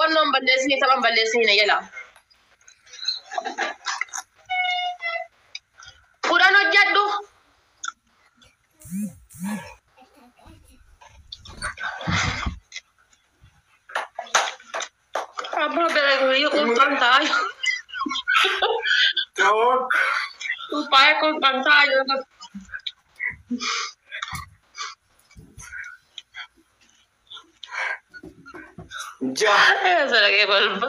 Wannoon balleessini, taphan balleessini na jala. 10 hojjedhu. Abbaa bere guyyaa qurxan taa'aa. 1. Baay'ee qurxan taa'aa jiru. 6. Eessa dhaqee balba.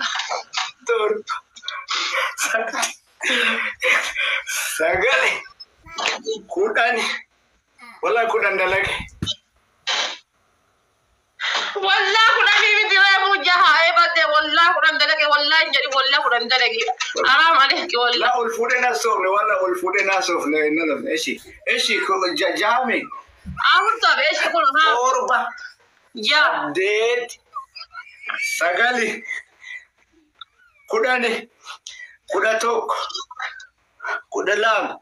7, 8, 9, 10. Walaa 10 dalage. Wallaa 10 miti, reefuu jaha eebate. Wallaa 10 dalage, wallaa hin jedhi, wallaa 10 dalage. Araam aleeki wallaa. La ol fuudhee na soofne, walla ol fuudhee na soofne na lafne. Eshi eshi jahame. Afur tabe eshi kun haa. 7. Jaha. 8, 9, 10, 11, 12,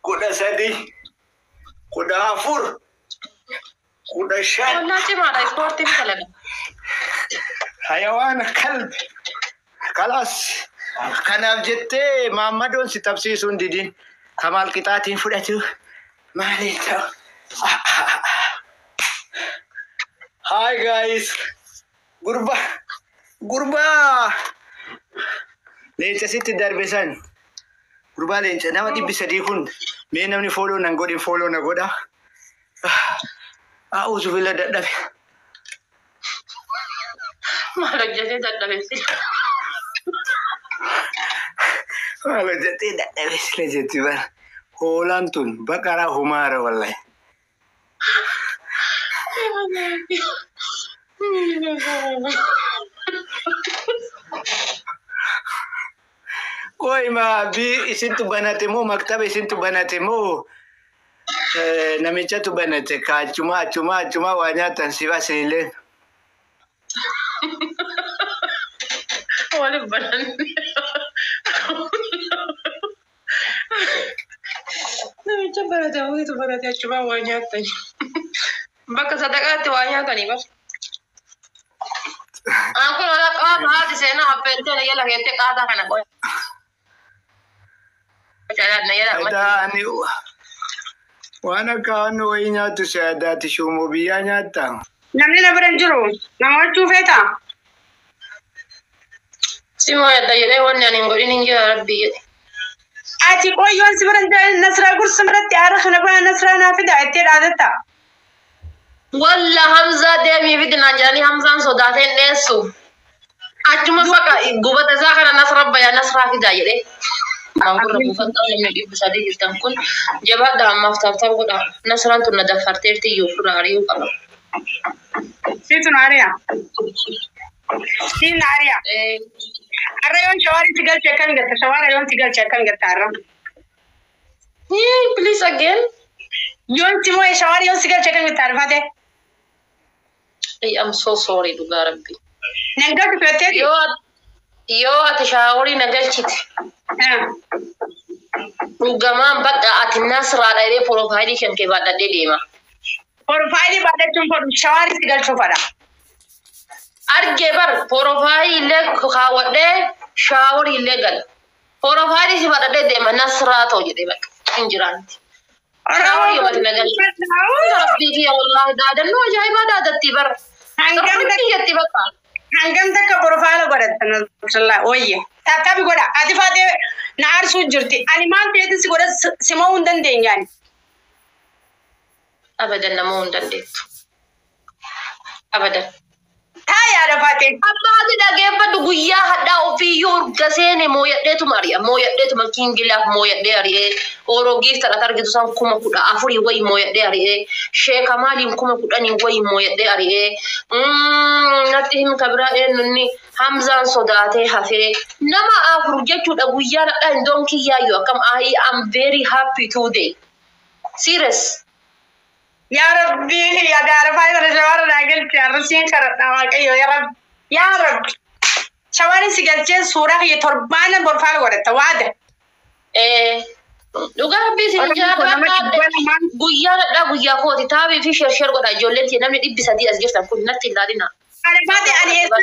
13, 14, 15. Wallaa cimaadha, ispoortiin dalaga. Hayawaana kalbi. Kalaas kanaaf jettee maammadoon si tapsiisuun didin. Kamaal qixaatiin fudhatu maaliin ta'u. Hi guys. Gurba. Gurbaa. Leenca sitti darbe san. Gurbaa leenca nama 300 kun mee namni follow nan godhin follow na godha. A'uuzu billa dadhabe. Maal hojjetee dadhabeessi? Maal hojjetee dadhabe sila jetti bara. Hoolaan tun baqaraa humaara wallahi. Qoy maa bi isintu banate moo, maktaba isintu banate moo, namichatu banate ka achuma achuma achuma waa nyaatan si basilleen? Waliif banan. Namicha barate wayitu barate, achumaa waa nyaatani. Bakka sadaqaatti waa nyaatanii bar. Aan kun ola qaata haati seenaa affeeltee na jala keettee qaataa kana qoya. Na jala. Edaa ani waan akka waan wayii nyaattu si adaati shuumoo biyyaa nyaatta. Namni na bira hin jiru. Nama wachuu feetaa? Simoo yadda jedhee wanni ani hin godhin hin jira rabbii jedhe. Ati qoyyoon si bira hin jiru, Nasraa gursa biratti aara kana bana Nasraa naa fida ittee dhaadatta. Walla Hamzaa deemii fidi naan jedhanii Hamzaan sodaatee hin dheessu. Achuma faqa gubata isaa kana Nasra baya Nasraa fidaa jedhee. Gurra buufadhaa, namni 300 jirtan kun jabaadha, ammaaf tap tap godha. Nasraan tun na daffarteerti, iyyuu ofirraa ari'uu qaba. Siitu na ari'a. Siin na ari'a. Har'a yoon shawaarii si galche akkam gatta? Shawaara yoon si galche akkam gatta har'a? Please again. Yoon si moo'e, shawaarii yoon si galche akkam gatta arfate? I am so sorry, dhugaa rabbi. Nan galchu filatteeti? Yoo ati shaaworii na galchite, dhugamaan bakka ati Nasraadha jedhee profile kan kee baadhadhee deema. Profile baadhachuun fedhu, shawaarii si galchuu fedha. Argee bar, profile illee kaawwadhee shaaworii illee gala. Profile si baadhadhee deema, Nasraa ta'u jedhee bakka hin jiraanti. Shaaworii yoo ati na galchite. Rabbii kiyya, wallaahi daadannoo ajaa'ibaa daadatti bar. Hangam Rabbii kiyyatti bakka. Hangam takka profile godhatta Nasrallaa wayye. Tap tap godha. Ati faatee na aarsuu jirti. Ani maal ta'eeti si godha, si mo'uu hin dandeenyaan. Abadan namuu hin dandeettu. Abadan. Taa yaada faatee. Abbaati dhageeffadhu, guyyaa hadhaa ofiiyyuu urga seene mooyadheetuma ari'a. Mooyadheetuma kiingilaaf mooyadhee ari'ee. Ooroo giiftadha argitu san 14,000 wayi mooyadhee ari'ee. Sheeka maaliin 10,000 wayi mooyadhee ari'ee. Natti him kabiraa eenyunni Hamzaan sodaatee hafee. Nama afur jechuudha guyyaa hadhaa hin doon kiyyaayyuu akkam. I am very happy today. Serious. Yaa Rabbi, yaa Arafaa sana shawaara naa galche, arrasiin kadhadha Waaqayyo, yaa Rabbi. Yaa Rabbi. Shawaarri si galchee suuraa kiyya torbaana profile godhatta waada. Dhugaa rabbii isin Oromoo nama 200. Guyyaa hadhaa guyyaa kooti taabii fi share share godha ijoolleen tiyya, namni 300 as jirtan kun natti hin ilaalina. Haadha ani eessa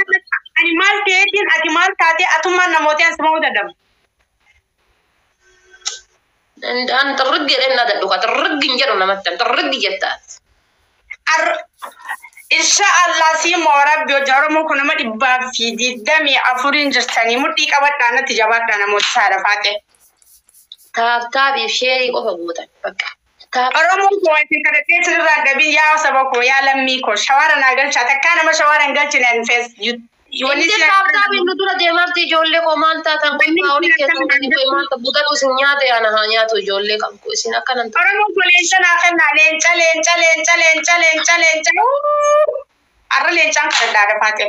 ani maal ta'eetiin ati maal taatee atummaan namoota as ma'uu dadhabu. An xirriggi jedheen na dadhu ka xirriggi hin jedhu namatti an xirriggi jettaat. Insha Allah si moo rabbi hojii Oromoo kun nama 124 jirtanii mudhii qabadhaa natti jabaadhaa namoota saadha faate. Tap tapiif share qofa gootan bakka. Tap Oromoon koo isin kadhatee sirraa dhabiin yaa saba koo yaa lammii koo shawara naa galchaa takkaa nama shawara hin galchine hin fees. Wanni Inni tap tapiin nu dura deemaafti ijoollee koo maal taatan qofaa olii keessan gadi bu'e maal ta'u butanuu isin nyaate ana haa nyaatu ijoollee kan koo isin akkanan ta'u. Oromoon koo leenca naa kennaa leenca leenca leenca leenca leenca leenca. Arra leencaan kadhadhaa dafaate.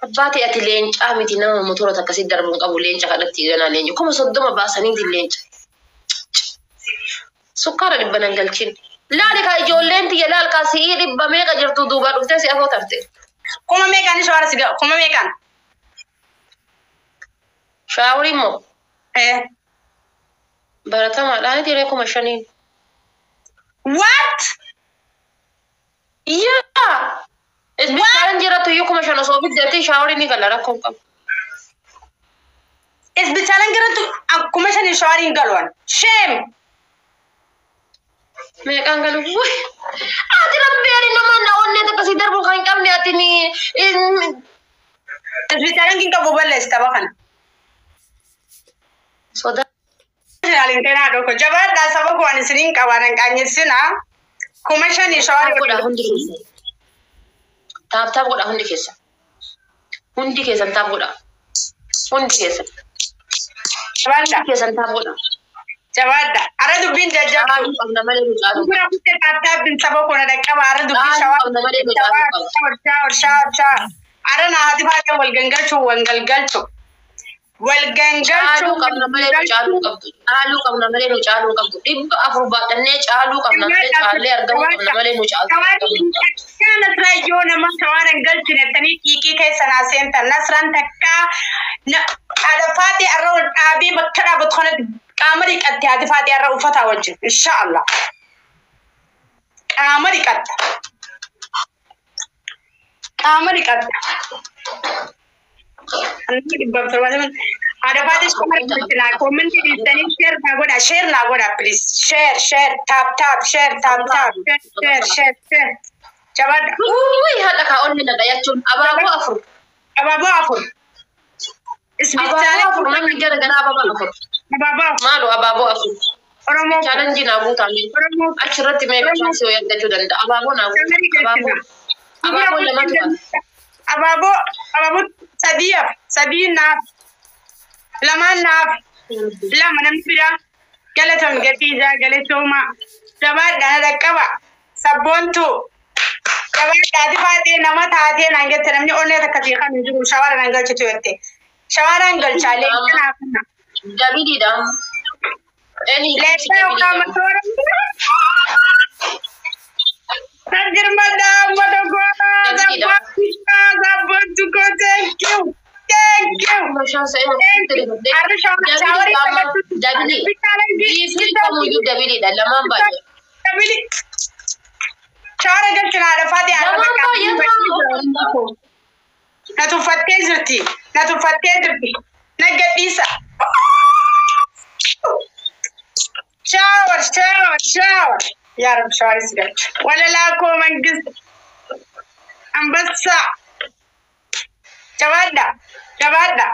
Abbaa ta'e ati leencaa miti nama motora akkasii darbuun qabu leenca kadhatti ganaa leenca 30,000 baasaniiti leenca. Sukkaara dhibba nan galchin. Laali kaa ijoolleen tiyya laal kaa si'ii dhibba meeqa jirtu duubaa dhuftee si afoo tarte. Kuma meeqaan shawara si kuma meeqaan? Shaaworii immoo baratamaadhaan diree 5,000. What? Yaa! Isbitaalaan jiraatu iyyuu 5,000 osoo biddeetti shaaworii ni gala rakkoon qabu. Isbitaalaan jiraatu 5,000 shawariin galuwan. Shame! Meeqaan galu? Ati rabbi nama na onnee akkasii darbuu kan hin qabne ati ni. Isbitaalaan kin qabu balleessi tapha kana. Sodaa. Alintenaa dhoko jabaadhaa saba koo ani isiniin qabaa nan qaanyessinaa. 5,000 shawarii. Godhaa hundi keessan. Tap tap godhaa hundi keessan. Hundi keessan tap godhaa. Hundi keessan. Jabaadhaa. Hundi keessan tap godhaa. Jabaadhaa. Ara dubbiin jajjabdu. Caaluu qabna malee nu caaluu. Gura kutte tap tapiin saba koo na dhaqqaba. Ara dubbiin Caaluu shawaa. qabna malee nu caaluu qabna. Shower shower shower shower. Ara naa haati faatee wal gangalchuu wal galgalchu. Wal gangalchuu. Caaluu qabna malee nu caaluu qabdu. Caaluu qabna malee nu caaluu qabdu. 400 baadhannee caaluu qabna malee caallee argamuu qabna malee nu caaluu qabdu. Takkaa Nasraa yoo nama shawaaran galchine jettanii xiiqii keessa naa seentan. Nasraan takkaa haadha faatee arra ol dhaabee bakka dhaabatu kanatti qaama dhiqatte haati faatee arra uffataa wajjin. Insha Allah. Qaama dhiqatta. Qaama dhiqatta. Haadha faatee shawara galchinaa comment dhiistanii share naa godhaa share naa godhaa please share share tap tap share tap tap share share share jabaadha. Wuuyi haadha kaa onni na dhayachuun abaaboo afur. Abaaboo afur. Abaaboo afur namni gara garaa abaaboo afur. Abaaboo afur. Maalu abaaboo afur. Oromoo Challenge naa guutaa mee. Oromoo Achirratti mee bishaan si argachuu danda'a. Abaaboo naa guutaa. Abaaboo. Abaaboo lamatu qaba. Abaaboo abaaboo sadii hafe sadii naaf lamaan naaf lama namni biraa galatoon gatii ijaa galatooma jabaadhaa na dhaqqaba sabboontu jabaadhaati faatee nama taatee naan jette namni onnee takka sii kan hin jiru shawara naan galchitu jette shawaraan galchaa leenca naaf kenna. Dabiidha. Leenca yookaan matoora. Sajirmada madogora sabboontu koo thank you thank you. Arra shawarii Dabiliidha lamaan baay'ee. Dabili. Shawara galchuun haadha faatee arra Lamaan baay'ee. Na tuffattee jirti. Na tuffattee jirti. Na gadhiisa. Shower, shower, shower. Yaa Rabbi shawara si galcha. Walalaa koo mangist. Ambassaa. Jabaadha. Jabaadha.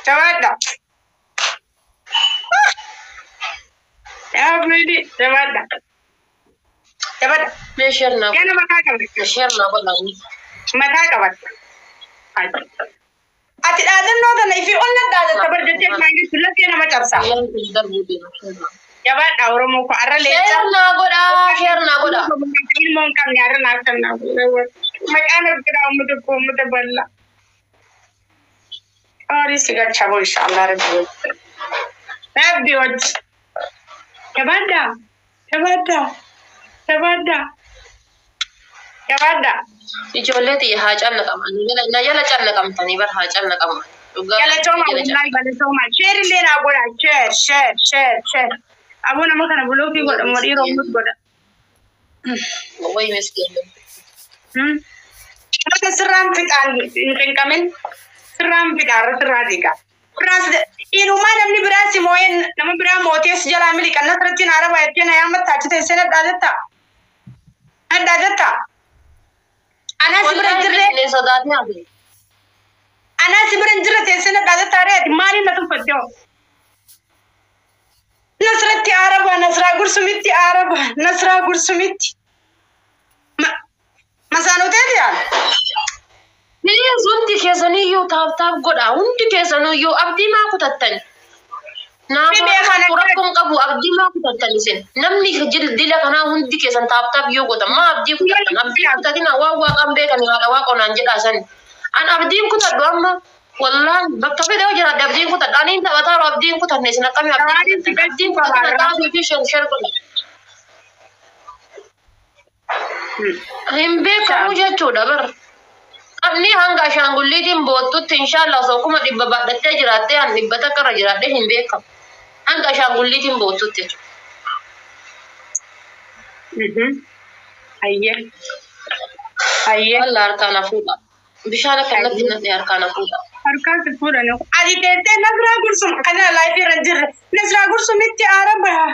Jabaadha. Yaa Rabbi jabaadha. Jabaadha. Mee share naa Yana mataa qabata. share naa godhaa. Mataa qabata. Ati dhaadannoo tana ifii ol na dhaadatta bar jettee maangistu lakkee nama cabsa. Jabaadha Oromoo koo arra leenca. Share naa godhaa share naa godhaa. Ilmoo hin qabne arra naaf kennaa. Maqaan argaa uummata koo uummata bal'aa. Horii si galcha boo inshaallah rabbi wajji. Rabbi wajji. Jabaadha. Jabaadha. Jabaadha. Jabaadha. Ijoollee xiyya haa callaqaman. Na jala callaqamtanii bar haa callaqaman. Galatooma wallahi galatooma. Share illee naa godha. Share share share share. Aboo nama kana block godha moo dhiiroo mute godha. Wayi miskiin. Mana sirraan fixaan hin cinqamin. Sirraan fixaarra sirraa diiga. Inumaa namni biraa si moo'een nama biraa mootee si jalaa miliqan nasirratti na araba jettee na yaammatta achi teessee nadhaa jetta. Nadhaa jetta. Anaa si bira hin jirre. Anaa si bira hin jirre teessee nadhaa jetta areeti maaliin na tuffatte hoo? Nasratti araba, Nasraa Gursumitti araba, Nasraa Gursumitti. Masaanoteeti yaal. Please, hundi keessaniyyuu tap tap godha. Hundi keessaniyyuu abdii maa kutattan? Naaf rakkoon qabu, abdii maa kutattan isin? Namni dila kanaa hundi keessan tap tap yoo godhan maa abdii kutattan? Abdii kutatina, waan waaqaan beekan haadha waaqonaan jedhaa san. An abdiin kutadhu amma. Wallaahi bakka fedhe yoo jiraadhe abdiin kutadhu. Aniin taphataaru abdiin kutanne, isin akkamii abdii kutattan? Abdiin kutatina, taapii fi share share godha. Hin beekamu jechuudha bar. Qabni hanga ashaangulliitiin boottutti inshaallah osoo 100,000 baadhattee jiraattee an 100 irra jiraadhee hin beekamu. Hanga ashaangulliitiin boottutti jechuudha. Ayyee. Ayyee. Walla harkaan hafuudha. Bishaan akkanatti naqee harkaan hafuudha. Harkaan si fuudhani. Ati teessee Nasraa Gursum kana live irra hin jirre. Nasraa Gursumitti aara baha.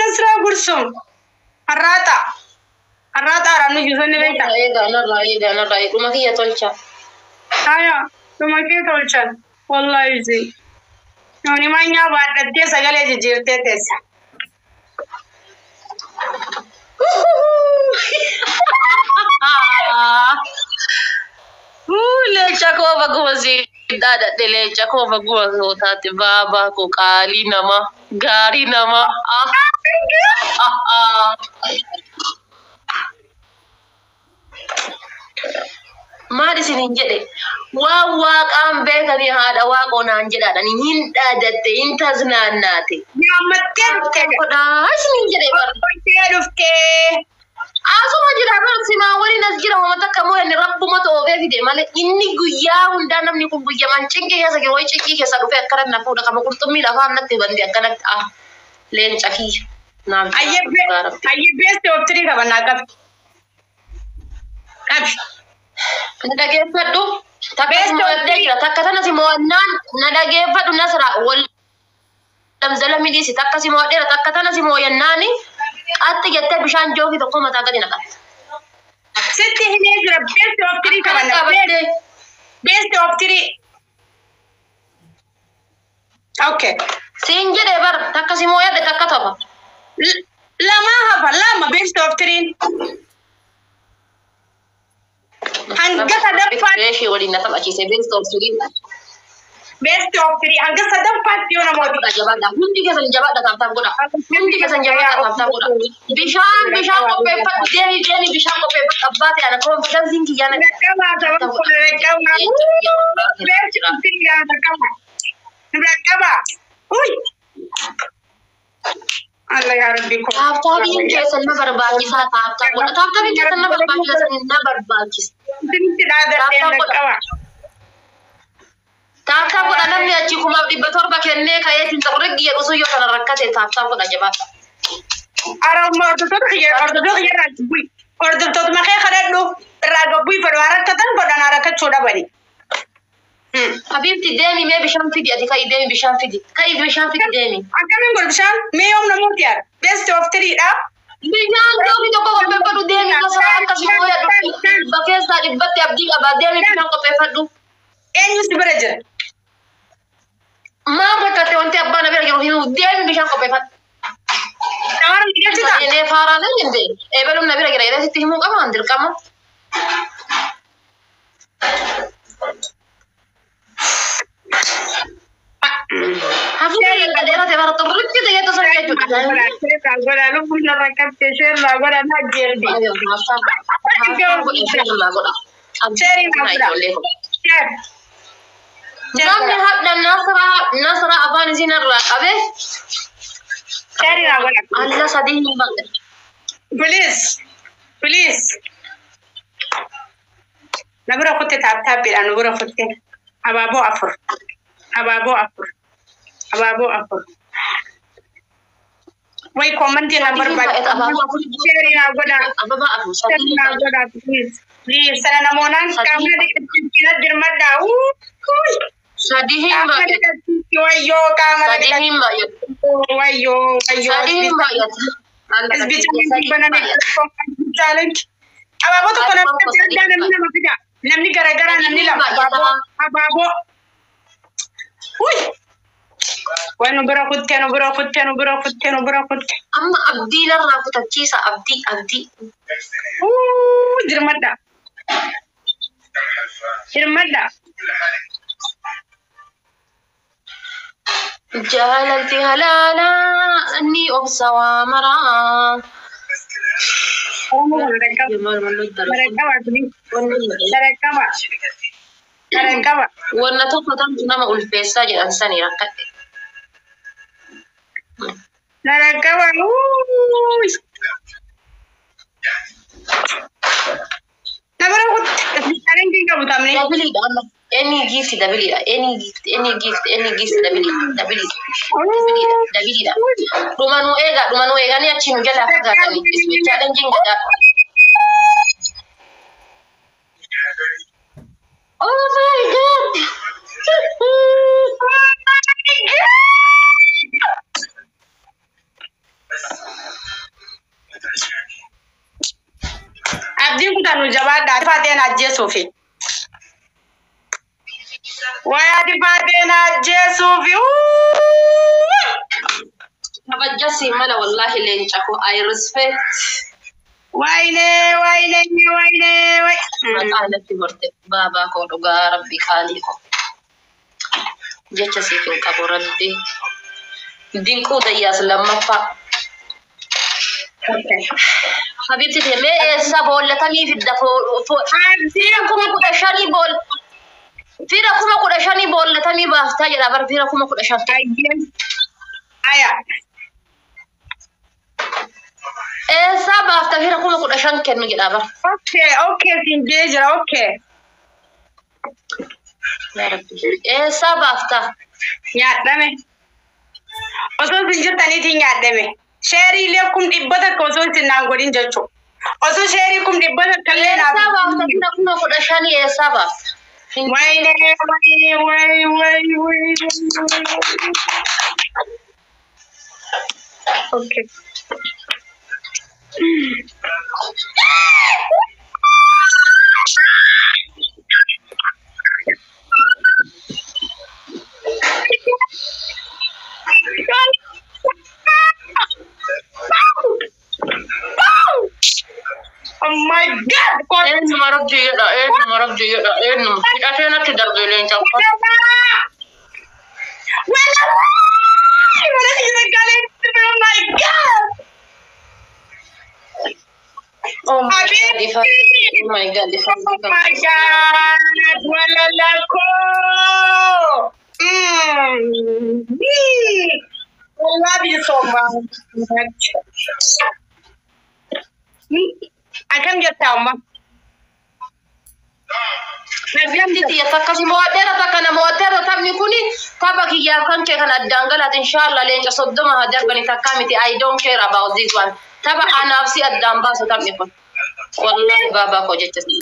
Nasraa Gursum. Harraata. Harraata aaraamni juusanni beektaa? Eegaa narraa, eegaa narraa, dhuma kiyya tolcha. Haya, dhuma kee tolchan. Wallahi zi. Yooni manyaa baadhattee sagalee jijjiirtee teessa. Leenca koo baguma siidhaa dhadhe, leenca koo baguma koo taate, baabaa koo, qaalii nama, gaarii nama. Ah, ah. Maal isiniin jedhe? Waan waaqaan beekanii haadha waaqoo naan jedhaadhani hin dhaadatte, hin taznaannaate. Yaammattee dhuftee. Godhaa isiniin jedhe bara. Dhuftee dhuftee. Asuma jira bar, simaa waliin as jira. Homa takka moo inni rabbuma toofee fide malee inni guyyaa hundaa namni kun guyyamaan cinqii keessa jiru wayi cinqii keessa dhufee akkanatti na fuudha kama qurxummii lafaan natti bandi akkanatti, ah, leenca kiyya. Naaf jira Rabbi. Ayyee, best of three qabannaa qabi. Qabi. Na dhageeffadhu. Takka si mo'adhee jira. Takka tana si mo'annaan na dhageeffadhu, Nasra wal lamzala midhiisi. Takka si mo'adheera. Takka tana si mo'annaani qatti jettee bishaan jookii tokko mataa gadi naqatta. Sitti himee jira, best of three Akkana qabannaa. qabattee. Best of three. Okay. Siin jedhee bar, takka si mo'adhe, takka toba. Lama hafa, lama best of three. Hanga sadaffaatti. Reeshii waliin na taphachiise best of three. Best of three hanga sadaffaatti yoo namooti. Jabaadha. Hundi keessan jabaadha, tap tap godha. Hundi keessan jabaadha, tap tap godha. Bishaan, bishaan qopheeffadhu, deemi, deemi, bishaan qopheeffadhu, abbaa ta'e ana confidenceiin kiyyaa na. Dhaqqabaa saba kun, dhaqqabaa. Best of three yaa dhaqqabaa. Dhaqqabaa. Uy. Allah yaa Rabbi ko. Tap tapiin keessan na barbaachisaa, tap tap godha. Tap tapiin keessan na barbaachisa, na barbaachisa. Isinitti dhaadadheen dhaqqabaa. Tap tap godha, namni achi 7,700 kennee ka'eetiin xurriggi jedhu sun yoo kana rakkate, tap tap godha, jabaadha. Arama hordoftoota kiyya, hordoftoota kiyya irraa gabbu'i. Hordoftoota makee kadhadhu irraa gabbu'i, fedhu rakkatan godhan rakkachuu dhabani. Habibti, deemi mee bishaan fidi, ati ka'i, deemi bishaan fidi. Ka'i, bishaan fidi, deemi. Akkamiin godhu bishaan? Mee yoom namooti yaada? Best of three dha. Bishaan jookii tokko qopheeffadhu, deemi, gosa akkasuma hooyadhu. Dhibba keessaa dhibbatti abdii qaba, deemi, bishaan qopheeffadhu. Eenyu si bira jira? Maal rakkatte? Wanti abbaa na bira jiru himu, deemi, bishaan qopheeffadhu. Shamarran galchita? Inni faaraan hin jenne eebaluun na bira jira jedhee sitti himuu qaba dirqama. Hafuurri dheerate bara xurritti ta'ee tasa jechuudha. Sheerraa godha, lubbuun na rakkatte, sheerraa godha, na jeerti. Sheerii naa godha. Share. Namni hadha Nasraa, Nasraa afaan isiin irraa qabe. Sheerii naa godha. Alla sadii hin baqe. Please. Please. Na bira kutte, tap tapiidhaan nu bira kutte. Abaaboo afur. Abaaboo afur. Abaaboo afur. Way commentii na barbaada. Share naa godhaa. Ababa afur Share sadii naa godhaa please. Please sana namoonaan qaama dhiqachiisu dirmadhaa. Sadii hin Qaama baay'atu. dhiqachiisu wayyoo qaama Sadii dhiqachiisu hin baay'atu. wayyoo wayyoo. Sadii hin baay'atu. SB challenge baname challenge. Abaaboo tokko namni adda addaa namni nama fida. Namni garaagaraa namni lama abaaboo abaaboo. Uy! Way nu bira kutte nu bira kutte nu bira kutte nu bira kutte. Amma abdii narraa kutachiisa abdii abdii. Uu jirmadha. Jirmadha. Jaalalti halaalaa ni obsa waa maraa. Oromoo kana dhaqqaba. Dhaqqaba please. Dhaqqaba. Dhaqqaba. Wanna tokko tamtu nama ulfeessaa jedhan sani rakkadhe. Dhaqqaba. Uuu. Na bira kutte. Challenge hin qabu taphni. Dabiliidha amma. Any gift dabiliidha. Any gift, any gift, any gift dabiliidha. Dabiliidha. Dabiliidha. Dabiliidha. Dhumanuu eegaa dhumanuu eeganii achi nu jalaa fagaatanii. Ismi challenge gadaa. Oh my God! Abdiin kutaa nu jabaadha. Ati faateen ajjeesuufi. Wayi ati faateen ajjeesuufi. Kabajjasi mala wallahi leenca ko I respect. Wayne wayne wayne way. Maqaa natti horte baabaa koo dhugaa rabbi qaalii koo. Jecha siif hin qabu rabbi. Dinquu dayyaas lammaffaa. Habibti tee mee eessa boollatamii fidda fira 15,000 bool fira 15,000 boollatamii baaftaa jedha bar fira 15,000. Aya. Eessaa baafta fira 15,000 kennu jedha bar. Okay okay siin jee jira okay. Yaa Rabbi. Eessaa baafta? Nyaadhame. Osoo isin jirtaniitiin nyaadhame. Sheerii illee 100,000 osoo isin naan godhin jechuudha. Osoo sheerii 100,000 illee naaf. Eessaa baafta fira 15,000 eessaa baafta? Wayne wayne wayne wayne wayne. Okay. Oh my God! Eenyuma rabbi jedha eenyuma rabbi jedha eenyuma hidhatee natti darbe leenca uffata. Oh my God, if I, oh my God, if I, Oh my God! Walalako! Mm. Mm. I love you so much. Akkam jirta amma? Akkam jirta? Tiyya takka si mo'adheera takka na mo'adheera taphni kuni tapha kiyyaaf kan kee kan addaan galaati inshallah leenca 30 haa darbani takka miti I don't care about this one. Tapha anaaf si addaan baasu taphni kun. Wallahi baabaa koo jecha si.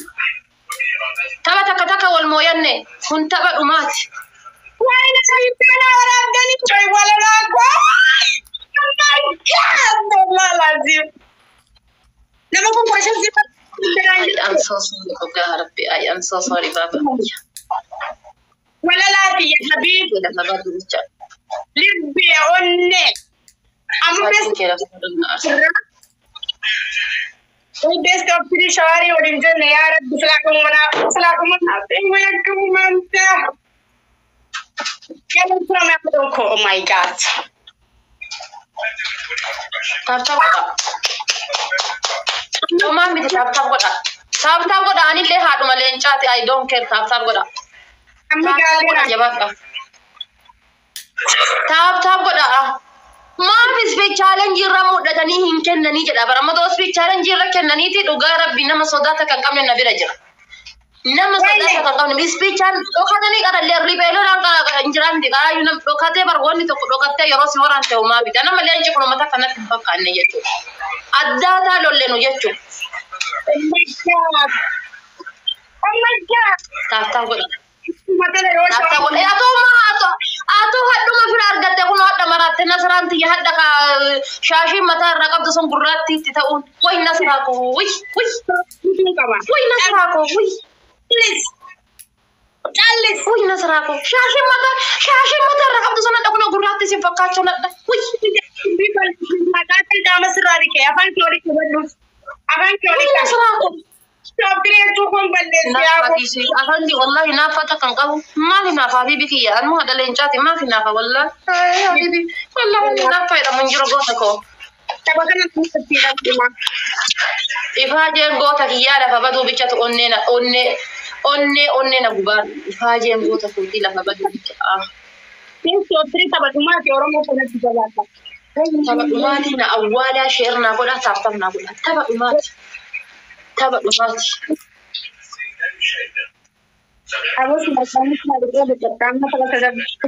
Tapha takka takka wal mooyanne kun tapha dhumaati. Wayne saayipana waraabdanii coy walalako! Oh my God! Wallahi lazim. Nama kun 15 si I am so sorry dhugaa rabbi I am so sorry baabaa. Walalaati ya habiib Lafa baddu jecha. libbee onnee. Amma Faatiin kee lafa baddu na arsa. Best of three shawari waliin jenne yaa rabbi silaa dhumanaaf ilma yakkamumanta. Galatoome tokko oh my God. Tap tap godha. Homaa miti tap tap godha. Tap tap godha anillee haadhuma leencaati I don't care tap tap godha. Amma Tap tap godha gaariidha. jabaadha. Tap tap godha. Maaf speech challenge irra mul'atanii hin kennanii jedha bara amma speech challenge irra kennaniiti dhugaa rabbi nama sodaata kan qabne na bira jira. Nama sodaa kan qabne ispiichaan dhokatanii qarallee ribeeloodhaan hin jiran miti qaraayyuu nam dhokatee bar wanni tokko dhokattee yeroo si waraan ta'u maa bita nama leenci kun mata kanatti hin fakkaanne jechuudha. Addaataa lollenu jechuudha. Oh my God. Oh my God. Taaftaa godha. Matala yoo Taaftaa godha. Atoo maa atoo atoo hadhuma fira argatte kun hadha maraatte nasraan tiyya hadha ka shaashiin mataa irraa qabdu sun gurraatti itti ta'uun way nasraa koo way way qaba. way nasraa koo way. Please. Callis. Uy, nasraa koo shaashiin mataa irraa qabdu sun hadha kun gurraatti isin fakkaachuu hadha. Uy. Maqaa qaama sirraa dhiqee afaan kee walitti qabadhu. Afaan kee Uy, walitti qabadhu. nasraa koo. Shooppireetuu kun balleessee haa Naafa afandi wallahi naafata kan qabu maali naafa habibi kiyya anuma haadha leencaati maafi naafa wallahi habibi wallahi wanni naafa jedhamu hin jiru goota koo. Tapha kana tuutti dhaqxuma. Ifaajeen goota kiyyaa lafa baduu bichatu onnee na onnee onnee onnee na gubaan ifaajeen goota kootii lafa baduu bicha. Shooppirii tapha dhumaati Oromoo kanatti jabaata. Tapha dhumaatii na awwaalaa sheer naa godhaa taaftam naa godhaa tapha dhumaati. Tapha dhumaati. Abos maqaan isaa dhiqee biqiltaa tapha sadarkaa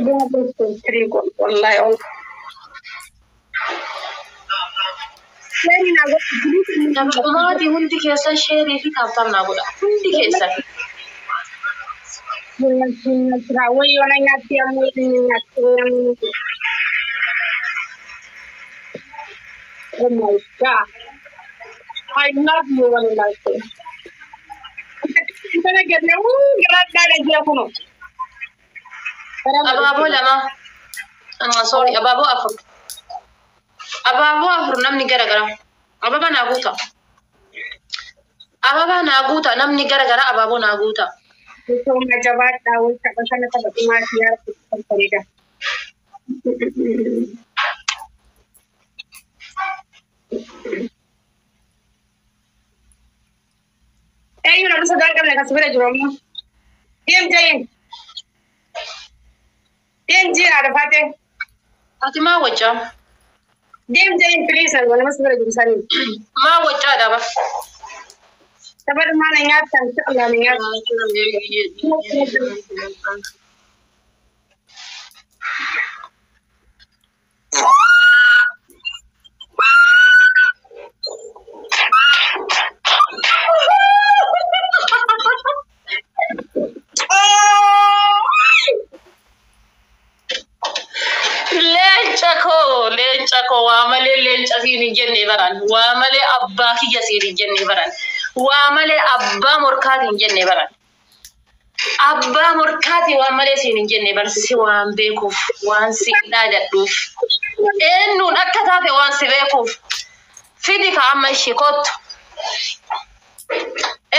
godhu wallahi ol. Seeri naa godhu. Tapha dhumaatii hundi keessan sheerii fi taaftam naa godhaa hundi keessan. Wayyoo na nyaatti ammoo nyaatti. Oh my God. I love you wallahi. Intala jenne garaadhaadha jira kuno. Abaaboo lama. Sorry, abaaboo afur. Abaaboo afur namni gara gara. Ababa naa guuta. Ababa naa guuta namni gara gara abaaboo naa guuta. Misooma jabaadhaa wal tapha kana tapha dhumaati yaa rabbi bareeda. Eenyu nama sodaa hin qabne kan si bira jiru ammoo. Deem jayin. Deem jiin haadha faatee. Ati maa wacaa? Deem jayin please nama si bira jiru saniin. Maa wacaa dhaba? Tapha dhumaa na nyaattan inshallah na nyaattan. Leenca koo leenca koo waa malee leenca siin hin jenne baran waa malee abbaa kiyya siin hin jenne baran waa malee abbaa morkaati hin jenne baran abbaa morkaati waa malee siin hin jenne baran si waan beekuuf waan si dhaadadhuuf eenyuun akka taate waan si beekuuf fidi ka amma ishee kottu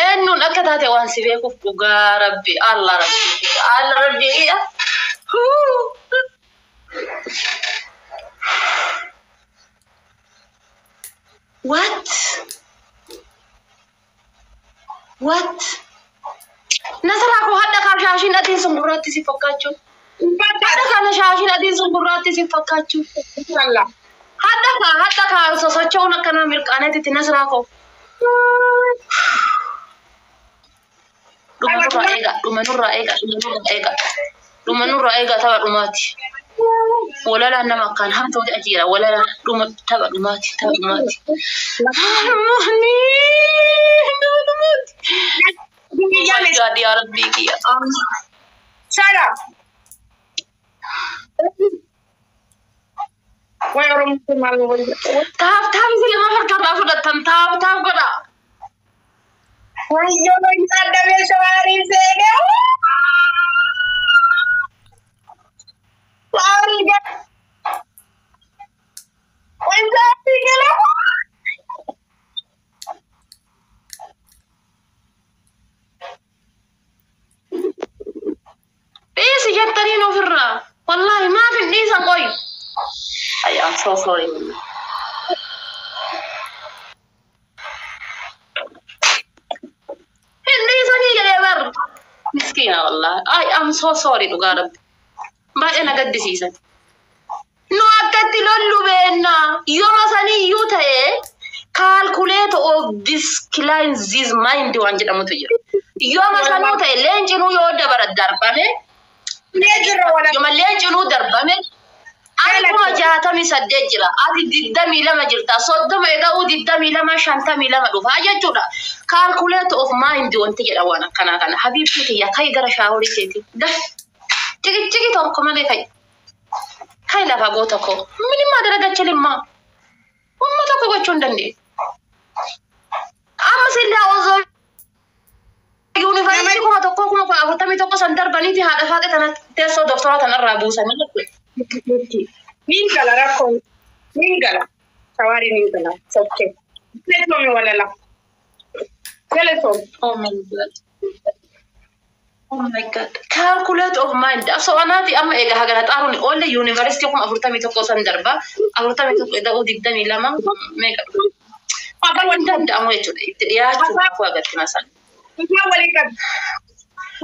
eenyuun akka taate waan si beekuuf dhugaa rabbi Allah rabbi Allah rabbi. What? What? Nasraa koo hadha kan shaashiin adiin sun gurraatti si fakkaachuu. Hadha kana shaashiin adiin sun gurraatti si fakkaachuu. Hadha kaa hadha kaa sosocho'uun akka nama mirqaaneetitti nasraa koo. Dhuma nurraa eega dhuma nurraa eega dhuma nurraa eega dhuma nurraa eega tapha dhumaati. Walalaan nama akkaan hamtuuti ajiira walalaan dhuma tapha dhumaati tapha dhumaati. Harmoonni tapha dhumaati. Oh my God, yaa Rabbii kiyya. Shut up. Way Oromoo maal wal. Taaf taaf isin lama harkarraa fudhattan taaf taaf godha. Wayyoo adda shawaarii seenee. Shawaarii gala. Wanjaatti gala. Dhiisi jettaniin ofirraa. Wallaahi maaf hin dhiisan qoy. I am so sorry. Hin dhiisanii jedhee bar. Miskiina wallaahi. I am so sorry dhugaa rabbi. Baay'ee na gaddisiisan. Nu akkatti lollu beenna. Yooma saniyyuu ta'e calculate of this client this mind waan jedhamutu jira. Yooma sanuu ta'e leencinuu yoo dabara darbame. Nee jirra wala. Yooma leencinuu darbame. Ani 68,000 jira. Ati 22 jirta. 30 eda'uu 22 52 dhufaa jechuudha. Calculate of mind wanti jedha waan akkanaa kana. Habiibtii kiyya kai gara shaaworii keetii. Daf. Ciki tokko malee kai. Kai lafa goota koo. Minimmaa dalagachilimmaa. Humna tokko gochuu hin dandeenye. Amma sillaa osoo yuunivarsiitii 1041 san darbaniiti haadha faaqe tana teessoo doktoraa tanarraa buusanii jechuudha. Niin gala rakkoon. Niin gala. Shawaarii niin gala. Sokkee. Galatoomi walala. Galatoomi. Oh my God. Oh my God. Calculate of mind. So anaati amma egaa hagana xaaruun oolle yuunivarsiitii 41,000 san darba. 41 eda'uu 22 meeqa dhufa? Afaan hin danda'amu jechuudha. Itti dhiyaachuu kafuu agarti masan. Afaan walii qabi.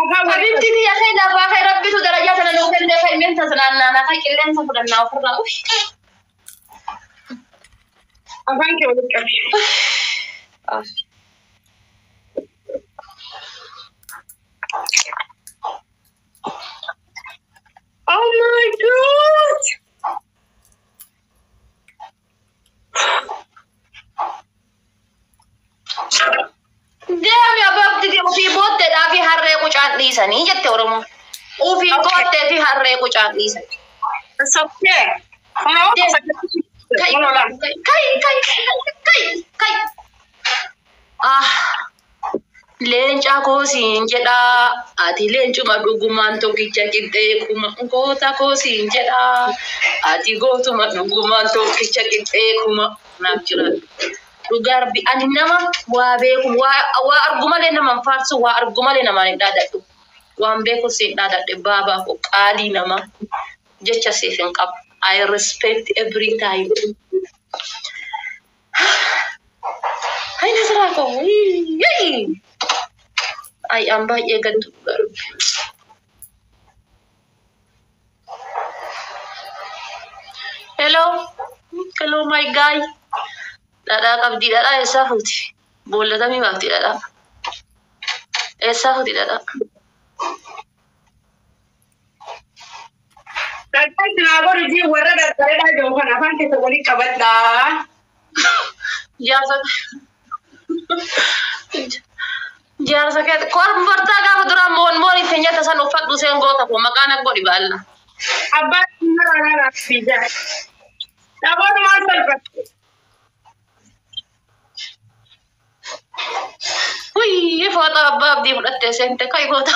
Afaan walii qabi. Habibti tiyya kai lafaa kai rabbitu darajaa tana nuu kennee kai minta naannaanaa kai qilleensa fudhannaa ofirraa. Uff. Afaan kee walii qabi. Oh my God! Deemi abbabti ofii booddeedhaa fi harree qucaan dhiisanii jette Oromoo. Ofii booddee fi harree qucaan dhiisanii. It's okay. Kai kai kai kai kai. Ah. Leenca koo siin jedhaa ati leencuma dhugumaan tokkicha qixxee kuma goota koo siin jedhaa ati gootuma dhugumaan tokkicha qixxee kuma naaf jiraadhu. Dhugaa Rabbi ani nama waa beeku waa argu malee nama hin faarsu waa argu malee namaan hin dhaadadhu. Waan beeku siin dhaadadhe baabaa koo qaalii nama jecha siif hin qabu. I respect every time. Ay Nasraa koo. Ay an baay'ee gaddu dhugaa Rabbi. Hello. Hello my guy. Dhadhaa qabdii dhadhaa eessaa fuuti? Boollatamii baafti dhadhaa. Eessaa fuuti dhadhaa? Dhadhaa sinaa godhu jii warra daddareedhaa jiru kana afaan keessa walii qabadhaa. Jaarsa kee korbartaa gaafa duraa moon moon itti nyaata san uffadhu seen goota koo maqaan akka godhi baalla. Abbaan mara raafii jira. Dhaboon maal salphate? Wuyyi foota abbaa abdii fudhattee seente kai goota.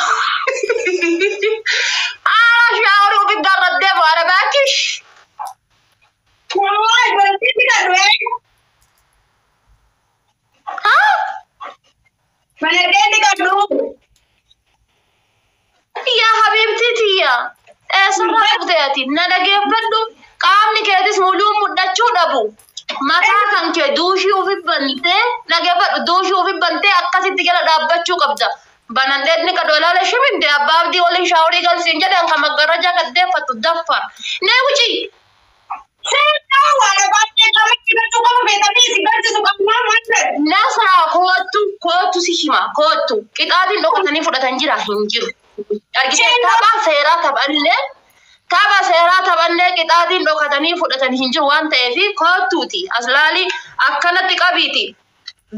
Haala shaaworii ofi garraddee baara baakish. Wallahi bantiitti kadhu. Haa? Banadheetti kadhu. Yaa habiibtii tiyya. Eessarraa dhufte ati? Na dhageeffadhu. Qaamni keetis muluun mul'achuu dhabu. Mataa kan kee duushii ofi bantee dhageeffadhu duushii ofi bantee akkasitti jala dhaabbachuu qabda. Banadheetni kadhu ilaala shiminde abbaa abdii waliin shaaworii galsiin jedhan kan maggarajaa gaddeeffattu daffar. Nee wuci. Seenaa waan baay'ee qamatti galchuu qabu beekamii si galchisu qabnaa maal ta'e? Nasaa koottu koottu si hima koottu qixaatiin dhokatanii fudhatan jira hin jiru. Argitee tapha seeraa taphannee qixaatiin dhokatanii fudhatan hin jiru waan ta'eef koottuuti as laali akkanatti qabiiti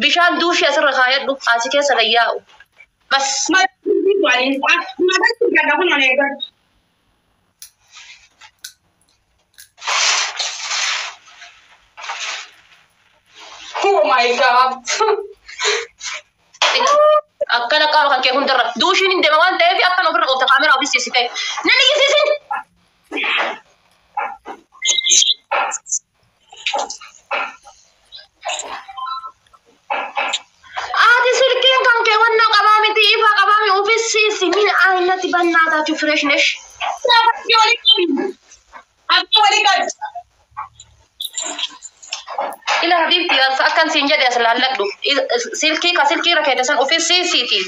bishaan duushii asirra kaayadhu asi keessa kan yaa'u. Bas. Mataatti gadda kun on eegalchu. Oh my God. Akkana qaama kan kee hundarra duushiin hin deema waan ta'eef akkana ofirra oofta kaameraa ofis siisitee. Nan iyyisiisin. Ati silkiin kan kee wannoo qabaa miti ifaa qabaa mi ofis siisi min aynati bannaatachu fresh nesh. Afaan walii qabi. Afaan walii qabi. Ila habibti akkan siin jedhe as laalladhu. Silkii ka silkii irra keete san ofis siisiiti.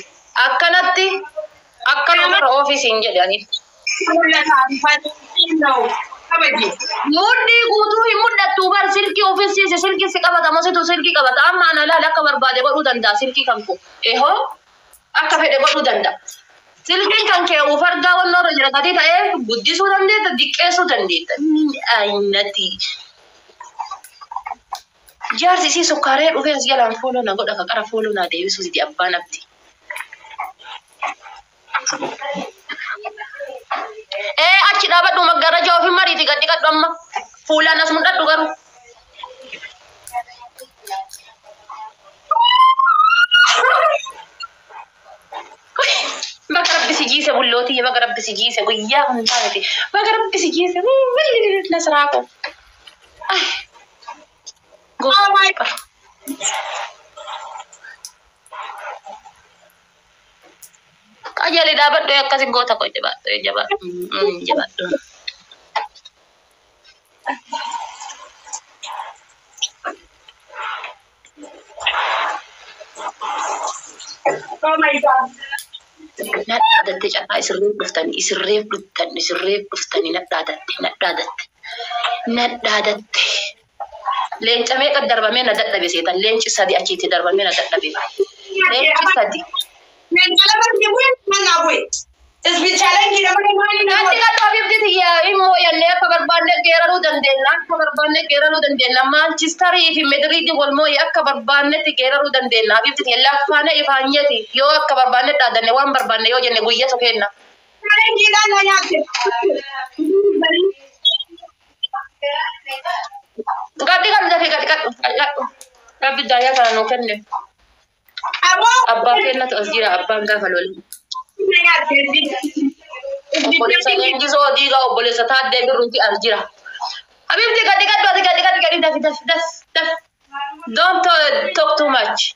Akkanatti akkana ofirra oofii siin jedhe ani. Mul'ata afaan kabaji. Mudhii guutuu hin mul'attu bar silkii ofis siisi silkii si qabata mositu silkii qabata amma ana laala akka barbaade godhuu danda'a silkii kan koo. Ehoo. Akka fedhe godhuu danda'a. Silkiin kan kee ufargaa wannoorra jira gatii ta'ee guddisuu dandeetta, diqqeessuu dandeetta. Min aynati. Jaarsi isii sukkaaree dhufee as jalaan fooloo na godha ka qara fooloo naa deebisuu didi abbaan abdi. Ee, achi dhaabadhu, maggaarrajaa ofii mariiti gad dhiqadhu amma. Fuulaan as mul'adhu garuu. Baga rabbi si jiise bullootii, baga rabbi si jiise guyyaa hundaa miti. Baga rabbi si jiise nasraa koo. Ay. Oh my. Qajeeli dhaabadhu, akkasin goota koo, jabaadhu, jabaadhu, jabaadhu. Oh my God. Nadhaadatte carraa isirreef dhuftanii, isirreef dhuftan, isirreef dhuftanii, nadhaadatte, nadhaadatte, nadhaadatte. Leenca meeqa darbamee na dadhabe seetan? Leenci sadi achiitti darbamee na dadhabe. Leenci sadi. Leenca lama bu'e, mana bu'e. Isbitaalaan jira malee maali na Natti godhe? kan habibti tiyya immoo yannee akka barbaanne geeraruu dandeenya. Akka barbaanne geeraruu dandeenya. Maanchistarii fi Madriidii wal moo'e, akka barbaannetti geeraruu dandeenya. Habibti tiyya laffaana ifaanyeeti. Yoo akka barbaanne dhaadanne, waan barbaanne yoo jenne, guyyatu kenna. Chaalenjiidhaan na nyaatte. Gadhi kan dafee gadhi kadhu gadhi. Rabbi daayyaa kana nuu kenne. Aboo. Abbaa kennatu as jira, abbaan gaafa lolu. Na nyaatte. Obboleessa Leenjisoo Diigaa, obboleessa Taaddee Birruuti as jira. Habibti, gadi gadhu, ati gadi gadi gadi, dafi dafi, daf daf. Don't talk too much.